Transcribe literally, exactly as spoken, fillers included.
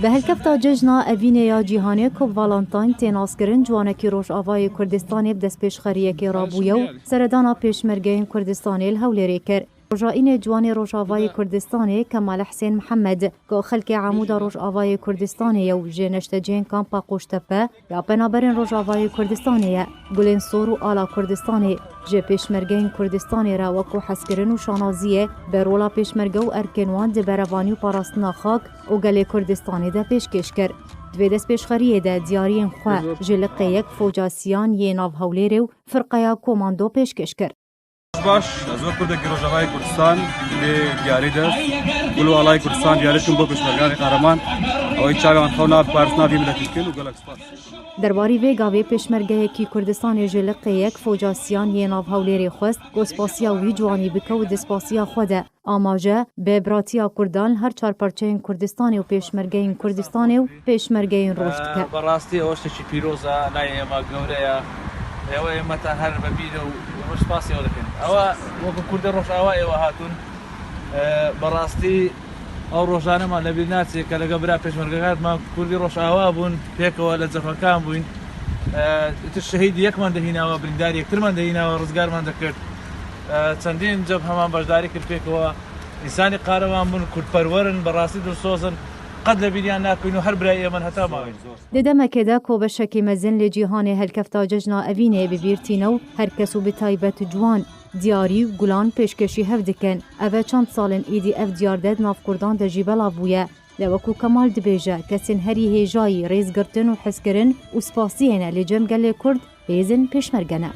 Bi helkefta cejna Evînê ya Cîhanê ku bi Valentine tê naskirin, ciwanekî Rojavayê Kurdistanê bi destpêşxeriyekê rabûye û seredana Pêşmergeyên Kurdistanê li Hewlêrê kir. Rojayînê Ciwanê Rojavayê Kurdistanê Kemal Husên Mihemed, ku xelkê Amûda Rojavayê Kurdistanê ye û ji neştecihên Kampa Qoştepe ya penaberên Rojavayê Kurdistanê ye, gulên sor û ala Kurdistanê ji Pêşmergeyên Kurdistanê re wekû hezkirin û şanaziyê bi rola Pêşmerge û erkên wan di berevanî û parastina xak û gelê Kurdistanê de pêşkêş kir. Di vê destpêşxeriyê de diyariyên xwe ji liqê yek Foca Siyan yê nav Hewlêrê û Firqeya Komando pêşkêş kir. Baş, ez wek Kurdekî Rojavayê Kurdistan lê diyarî de gul û alayê Kurdistan diyarî dikim bo pêşmerganê qehreman. Ew ê çavê wan xew nabe, parastina vî miletî dikin û gelek spas. Derbarî vê gavê pêşmergeyekî Kurdistanê ji liqê yek Foca Siyan yê nav Hewlêrê xwest ku spasiya wî ciwanî bike û di spasiya xwe de amaje bi biratiya Kurdan li her çar parçeyên Kurdistanê û pêşmergeyên Kurdistanê û pêşmergeyên Roj dike. بەڕاستی ئەوە شتێکی پیرۆزە لای ئێمە، گەورەیە. ئێوە ئێمەتان هەر بەبیرە و ئێمە سپاسی ئەوە دەکەین. ئەوە وەکو کوردە ڕۆژئاوا ئێوە هاتوون. ئە، بەڕاستی ئەو ڕۆژانەمان لەبیر ناچێت کە لەگەڵ برا پێشمەرگەکانمان کوردی ڕۆژئاوا بوون، پێکەوە لە جەبهەکان بووین. ئە، ئیتر شەهیدی یەکمان دەهیناوە، برینداری یەکترمان دەهیناوە، ڕزگارمان دەکرد. ئە، چەندین جەبهەمان بەشداری کرد پێکەوە. ئینسانی قارەوان بوون، کوردپەروەرن، بەڕاستی دڵسۆزن. قەت لە بیریان ناکەین و هەر برای ئێمەن هەتا ماوین. Di demekê de ku beşekî mezin li cîhanê helkefta cejna Evînê bi bîr tîne û her kes û bi taybet ciwan diyarî û gulan pêşkêşî hev dikin. Ev e çend sal in êdî ev diyar de di nav Kurdan de jî belav bûye. Lê wekû Kemal dibêje, kesên herî hêjayî, rêzgirtin û hezkirin û spasiyê ne li cem gelê Kurd hêzên pêşmerge ne.